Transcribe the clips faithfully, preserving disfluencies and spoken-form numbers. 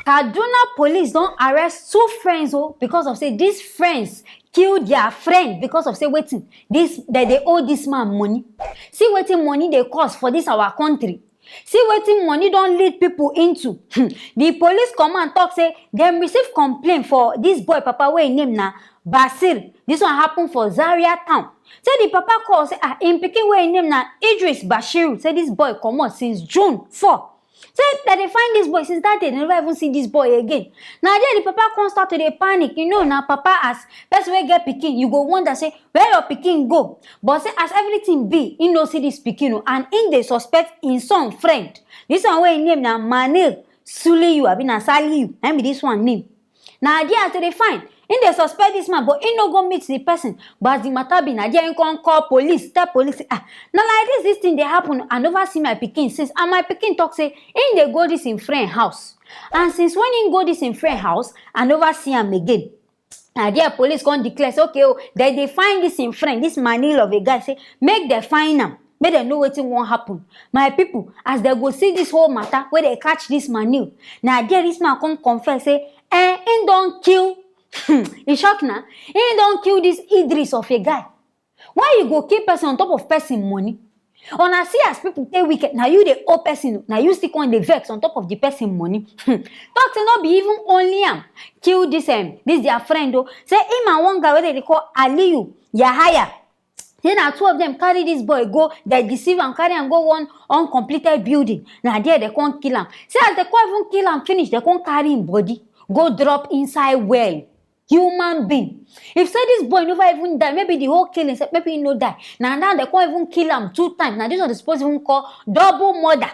Kaduna police don arrest two friends o, because of say these friends kill their friend because of say wetin, this dem dey owe this man money. See wetin money dey cost for this our country. See wetin money don lead people into. Hmm. The police command talk say dem receive complaint for this boy papa wey im name na Basir. This one happen for Zaria town. Say the papa call say ah, im pikin wey im name na Idris Bashiru, say this boy comot since June four. Say dem dey find this boy since that day, dem never even see this boy again. Na there the papa come start to dey panic. You know na papa, as person wey get pikin, you go wonder say where your pikin go. But say as everything be, he no see this pikin o, and im dey suspect im son friend. This one wey im name na Manil Suliyu, abi na Saliyu, na im be this one name. Na there as dem dey find, im dey suspect this man, but im no go meet the person. But as the matter be, na there im come call police, tell police say ah, na like this this thing dey happen, I never see my pikin since, and my pikin talk say im dey go this im friend house, and since when im go this im friend house, I never see am again. Na there police come declare say okay o, dem dey find this im friend, this Manil of a guy, say make dem find am, make dem know wetin wan happen. My people, as dem go see this whole matter wey dem catch this Manil, na there this man come confess say eh, im don kill, hmm, e shock na, im don kill this Idris of a guy. Why you go kill person on top of person money? Una see as people take wicked, na you dey owe person, na you still come dey vex on top of the person money. Hmm. Talk say no be even only am kill this um, this their friend o. Say him and one guy wey dem dey call Aliyu Yahaya. Say na two of them carry this boy go, dem deceive am, carry am go one uncompleted building. Na there dem come kill am. Say as dem come even kill am finish, dem come carry him body go drop inside well. Human being. If say this boy never even die, maybe the whole killing sef, maybe he no die. Na now dem come even kill am two times. Na this one dem suppose even call double murder.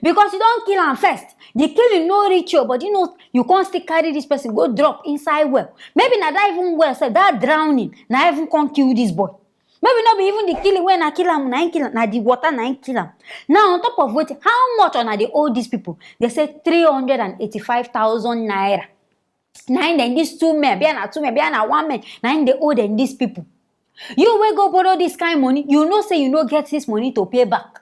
Because you don kill am first. The killing no reach your body, no, you come still carry this person go drop inside well. Maybe na that even well sef, that drowning, na even come kill this boy. Maybe no be even the killing wey na kill am, na him kill am, na the water na him kill am. Now on top of wetin, how much una dey owe these people? Dem say three hundred and eighty-five thousand naira. Na im dem, these two men, be na two men, be na one man, na im dey owe dem these people. You wey go borrow this kind money, you know say you no get this money to pay back.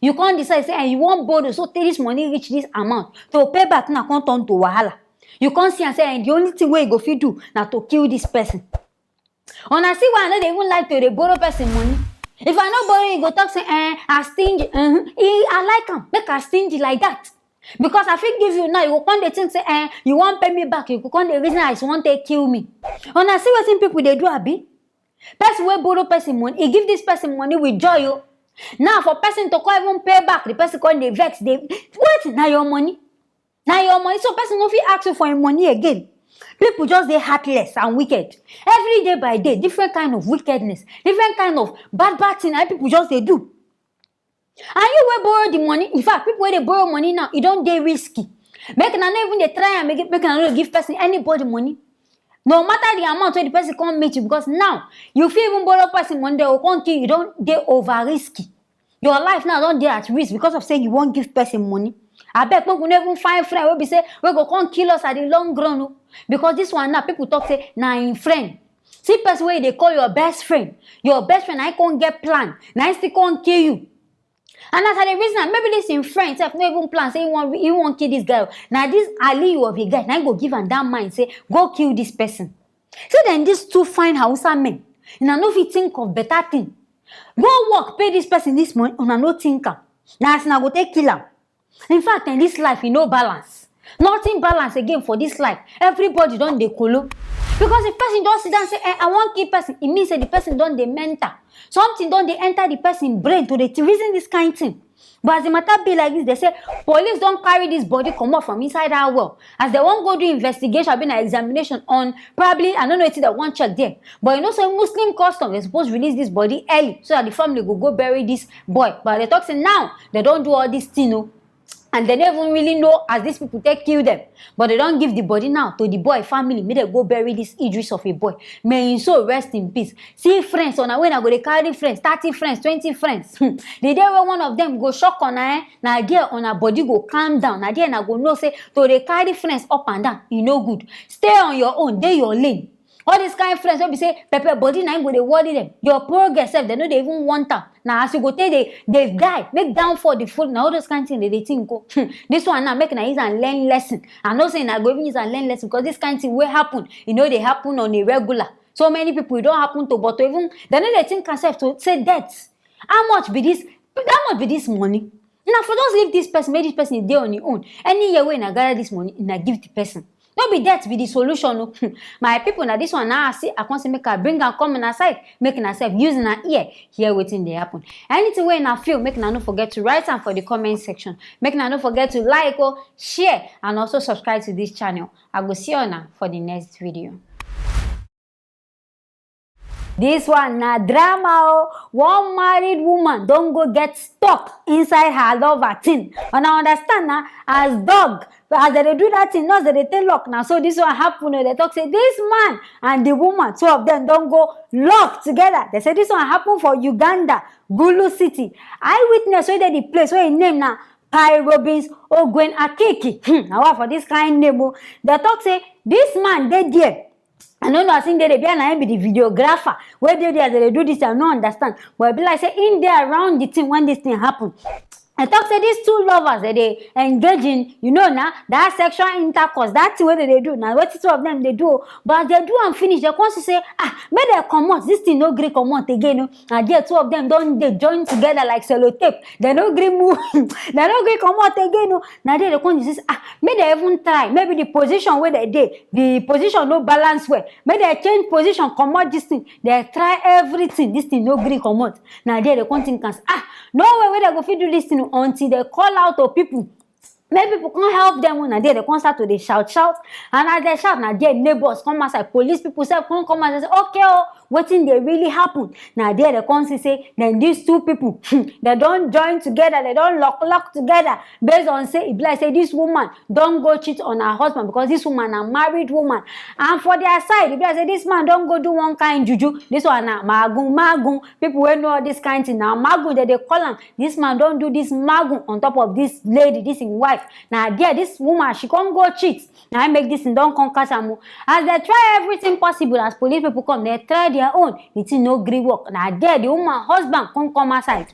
You come decide say eh, you wan borrow, so tey this money reach this amount, to pay back na come turn to wahala. You come see am say eh, the only thing wey you go fit do na to kill this person. Una see why I no dey even like to dey borrow person money. If I no borrow, you go talk say eh, I stingy. Uh-huh. E, I like am make I stingy like that. Because I fit give you now, you go come dey think say eh, you wan pay me back, you go come dey reason as you wan take kill me. Una see wetin people dey do, abi? Person wey borrow person money, e give this person money with joy o. Now for person to come even pay back, the person come dey vex, dey wait, na your money. Na your money, so person no fit ask you for im money again. People just dey heartless and wicked. Every day by day, different kind of wickedness, different kind of bad bad thing na people just dey do. And you wey borrow the money, in fact, people wey dey borrow money now, e don dey risky. Make una no even dey try am again, make una no dey give person, anybody, money. No matter the amount wey the person come meet you, because now you fit even borrow person money, dem go come kill you, don dey over risky. Your life now don dey at risk because of say you wan give person money. Abeg, make we no even find friend wey be say wey go come kill us at the long run o. Because this one now, people talk say na im friend. See person wey you dey call your best friend, your best friend na im come get plan, na im still come kill you. And as I dey reason am, maybe this im friend sef no even plan say he wan, he wan kill this guy o. Na this Aliyu of a guy na im go give am that mind say go kill this person. See dem, these two fine Hausa men, una no fit think of better thing. Go work, pay this person this money, una no think am. Na as una go take kill am. In fact, in this life, e no balance. Nothing balance again for this life. Everybody don dey kolo. Because if person don sit down say eh, I wan kill person, e mean say the person don dey mental. Something don dey enter the person brain to dey reason this kind thing. But as the matter be like this, dem say police don carry this body comot from inside that well. As dem wan go do investigation, abi na examination on, probably, I no know wetin dem wan check there. But you know say Muslim custom, dem suppose release this body early so that the family go go bury this boy. But dem talk say now dem don do all this thing o. And dem no even really know as these people take kill them. But dem don give the body now to the boy family, make dem go bury this Idris of a boy. May him soul rest in peace. See friends, una wey una go dey carry friends, thirty friends, twenty friends. Hmm. The day wey one of them go shock una, eh, na there una body go calm down. Na there una go know say to dey carry friends up and down, e no good. Stay on your own, dey your lane. All dis kind friends wey be say pepper body na im go dey worry dem. Your progress sef, dem no dey even want am. Na as you go take dey dey die, make downfall dey follow. Na all those kind things dem dey think o. Hmm. This one now, make una use am learn lesson. I know say una go even use am learn lesson, because this kind thing wey happen, e no dey happen on a regular. So many people e don happen to, but to even dem no dey think am sef to say death. How much be this? How much be this money? Una for just leave this person, make this person dey on im own. Any year wey una gather this money, una give the person. No be death be the solution o. Hmm. My people, na this one now I see, I come say make I bring am come una side, make una sef use una ear hear wetin dey happen. Anything wey una feel, make una no forget to write am for the comment section. Make una no forget to like o, share, and also subscribe to this channel. I go see una for the next video. This one na drama o. One married woman don go get stuck inside her lover thing. Una understand na, as dog, as dem dey do that thing, nurse dem dey take lock. Na so this one happen o. Dem talk say this man and the woman, two of them don go lock together. Dem say this one happen for Uganda, Gulu City. Eyewitness wey dey the place, wey im name na Pai Robbins Ogwen Akiki. Hmm, na wa for this kind name o. Dem talk say this man dey there. I no know as im dey there, be na im be the videographer wey dey there as dem dey do this thing, I no understand. But e be like say im dey around the thing when this thing happen. I talk say these two lovers, dem dey engage in, you know na, that sexual intercourse, that thing wey dem dey do, na wetin two of them dey do o. But as dem do am finish, dem come see say, ah, make dem comot, this thing no gree comot again o. Na there two of them don dey join together like sellotape. Dem no gree move. Dem no gree comot again o. Na there dem come dey see say, ah, make dem even try. Maybe the position wey dem dey, the position no balance well. Make dem change position, comot this thing. Dem try everything, this thing no gree comot. Na there dem come think am say, ah, no way wey dem go fit do this thing until dem call out to people. Make people come help them o. Na there dem come start to dey shout, shout. And as dem shout, na there neighbors come outside, police people sef come come outside say, okay o, wetin dey really happen? Na there dem come see say dem, these two people, dem don join together, dem don lock lock together, based on say e be like say this woman don go cheat on her husband, because this woman na married woman. And for their side, e be like say this man don go do one kind juju. This one na magun magun. People wey know all this kind thing, na magun dem dey call am. This man don do this magun on top of this lady, this im wife. Na there this woman, she come go cheat. Na im make this thing don come catch am o. As dem try everything possible, as police people come, dem try their own, the thing no gree work. Na there the woman husband come come outside.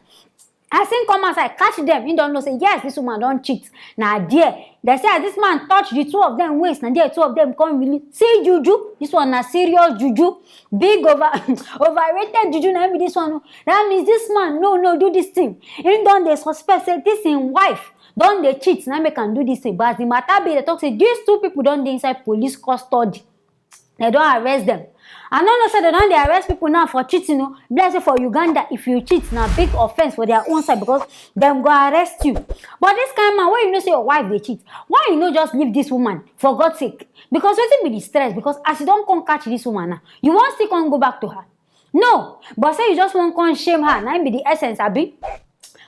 As im come outside, catch them, im don know say yes, this woman don cheat. Na there dem say as this man touch the two of them waist, na there two of them come really see juju. This one na serious juju, big over overrated juju. Na im be this one o. That means this man no no do this thing. Im don dey suspect say this im wife don dey cheat, na make am do this thing. But as the matter be, dem talk say these two people don dey inside police custody. Dem don arrest them. I no know say dem don dey arrest people now for cheating o. Be like say for Uganda, if you cheat, na big offence for their own side, because dem go arrest you. But this kind man, when you know say your wife dey cheat, why you no just leave this woman, for God's sake? Because wetin be the stress? Because as you don come catch this woman now, you wan still come go back to her? No, but say you just wan come shame her, na im be the essence, abi?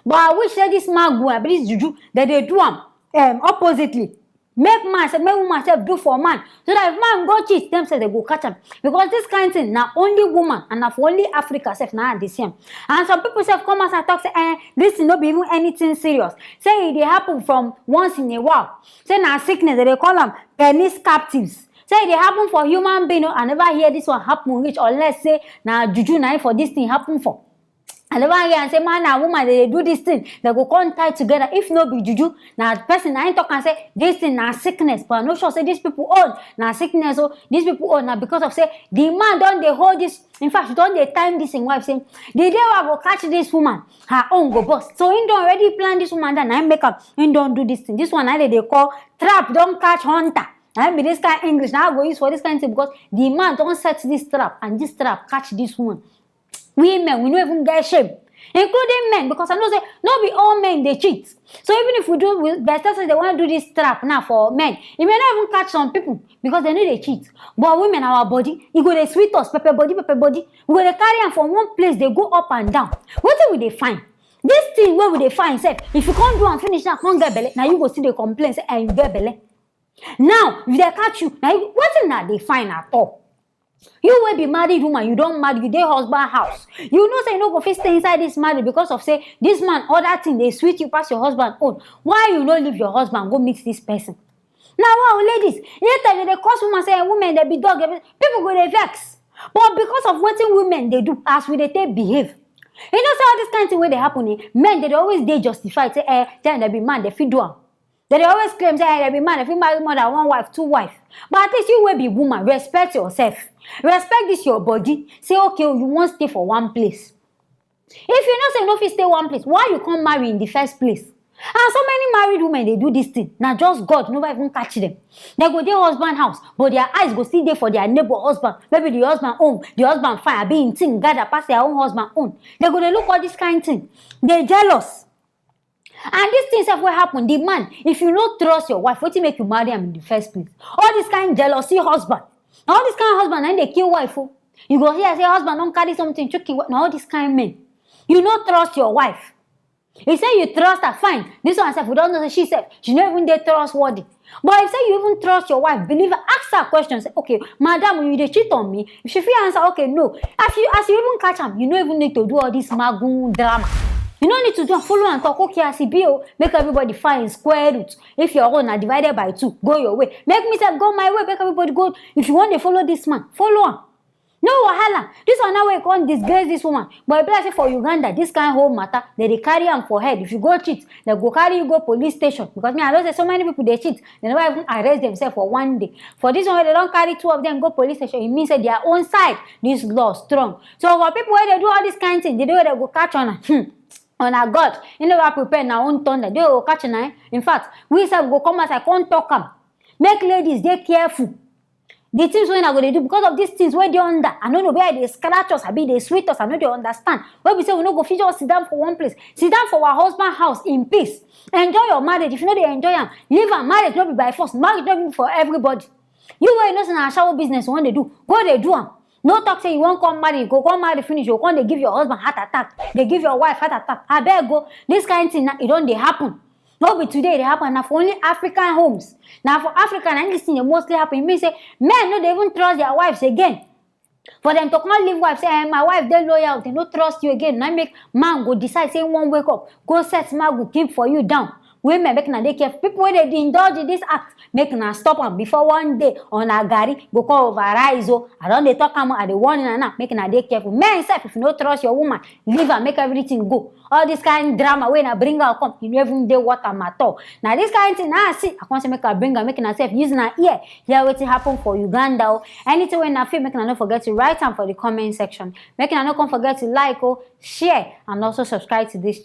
But I wish say this magun, abi this juju, dem dey do am, um, oppositely. Make man sef, make woman sef do for man, so that if man go cheat, dem sef dem go catch am. Because this kind thing na only woman, and na for only Africa sef na I dey see am. And some people sef come outside talk say, eh, this thing no be even anything serious. Say e dey happen from once in a while. Say na sickness, dem dey call am penis captives. Say e dey happen for human being o. I never hear this one happen reach, unless say na juju na im for this thing happen for. I never hear am say man and woman dem dey do this thing, dem go come tie together. If no be juju, na person na im talk am say this thing na sickness. But I no sure say these people own na sickness o. These people own na because of say the man don dey hold this. In fact, he don dey time this im wife say the day wey I go catch this woman, her own go burst. So he don already plan this woman down, na im make am, he don do this thing. This one na dem dey call trap don catch hunter. Na im be this kind English na I go use for this kind thing, because the man don set this trap, and this trap catch this woman. Women, we no even get shame, including men, because I know say no be all men dey cheat. So even if we do, we, dem still say dem wan do this trap now for men, e may not even catch some people because dem no dey cheat. But women, our body, e go dey sweet us, pepper body, pepper body. We go dey carry am from one place, dey go up and down. Wetin we dey find? This thing wey we dey find sef, if you come do am finish now, come get belle, na you go still dey complain say, eh, you get belle. Now, if dem catch you, na you, wetin una dey find at all? You wey be married woman, you don marry, you dey husband house. You know say you no go fit stay inside this marriage because of say this man, other thing dey sweet you pass your husband own. Why you no leave your husband go meet this person? Now, wow, ladies, later they dey curse woman, say women they be dog, they be, people go dey vex. But because of wetin women dey do, as we dey take behave, you know say all this kind thing wey dey happen, eh, men they dey always dey justified, say, eh, then they be man, they fit do am. They dey always claim say, eh, they be man, they fit marry more than one wife, two wife. But at least you wey be woman, respect yourself. Respect this your body. Say, okay, oh, you wan stay for one place. If you know say you no fit stay one place, why you come marry in the first place? And so many married women dey do this thing. Na just God never even catch them. They go their husband house, but their eyes go still dey for their neighbor husband. Maybe the husband own, the husband fine, abi in thing gather pass their own husband own. They go dey look all this kind thing. They jealous. And this thing sef wey happen, the man, if you no trust your wife, wetin make you marry am in the first place? All this kind jealousy husband. Na all this kind husband na im dey kill wife o. You go hear say husband don carry something chook him wife. Na all this kind men. You no trust your wife. You say you trust her, fine. This one sef, we don know say she sef, she no even dey trustworthy. But if say you even trust your wife, believe her, ask her question, say, okay, madam, you dey cheat on me? If she fit answer, okay, no. As you as you even catch am, you no even need to do all this magun drama. You no need to do am. Follow am talk, okay, as e be o, make everybody find square root. If your own na divided by two, go your way. Make me sef go my way, make everybody go. If you wan dey follow this man, follow am. No wahala. This one now wey come disgrace this woman. But e be like say for Uganda, this kind whole matter, they dey carry am for head. If you go cheat, they go carry you go police station. Because me, I know say so many people dey cheat, they never even arrest themselves for one day. For this one, they don carry two of them go police station. E mean say their own side, this law strong. So for people wey dey do all this kind thing, the day wey they go catch una, hmm, una God, you never prepare na own thunder. They go catch una, eh? In fact, we sef go come outside, come talk am. Make ladies dey careful. The things wey una go dey do because of these things wey dey under, I no know where e dey scratch us, abi dey sweet us, I no dey understand. Wey be say we no go fit just sit down for one place, sit down for our husband house in peace, enjoy your marriage. If you no dey enjoy am, leave am. Marriage no be by force. Marriage no be for everybody. You wey you know say na ashawo business you wan dey do, go dey do am. No talk say you wan come marry, you go come marry finish, you go come dey give your husband heart attack, dey give your wife heart attack. Abeg o, this kind thing na, e don dey happen. No be today e dey happen, na for only African homes. Na for Africa na this thing dey mostly happen. E mean say men no dey even trust their wives again. For them to come leave wife, say, eh, my wife dey loyal, they no trust you again. Na make man go decide say he wan wake up, go set magu keep for you down. Women, make una dey careful. People wey dey indulge in this act, make una stop am before one day una garri go come over rise o. I don dey talk am, I dey warn una now. Make una dey careful. Men sef, if you no trust your woman, leave am, make everything go. All this kind drama wey una bring out come, e no even dey worth am at all. Na this kind thing na I see, I come say make I bring am, make una sef use una ear hear wetin happen for Uganda o. Anything wey una feel, make una no forget to write am for the comment section. Make una no come forget to like o, share, and also subscribe to this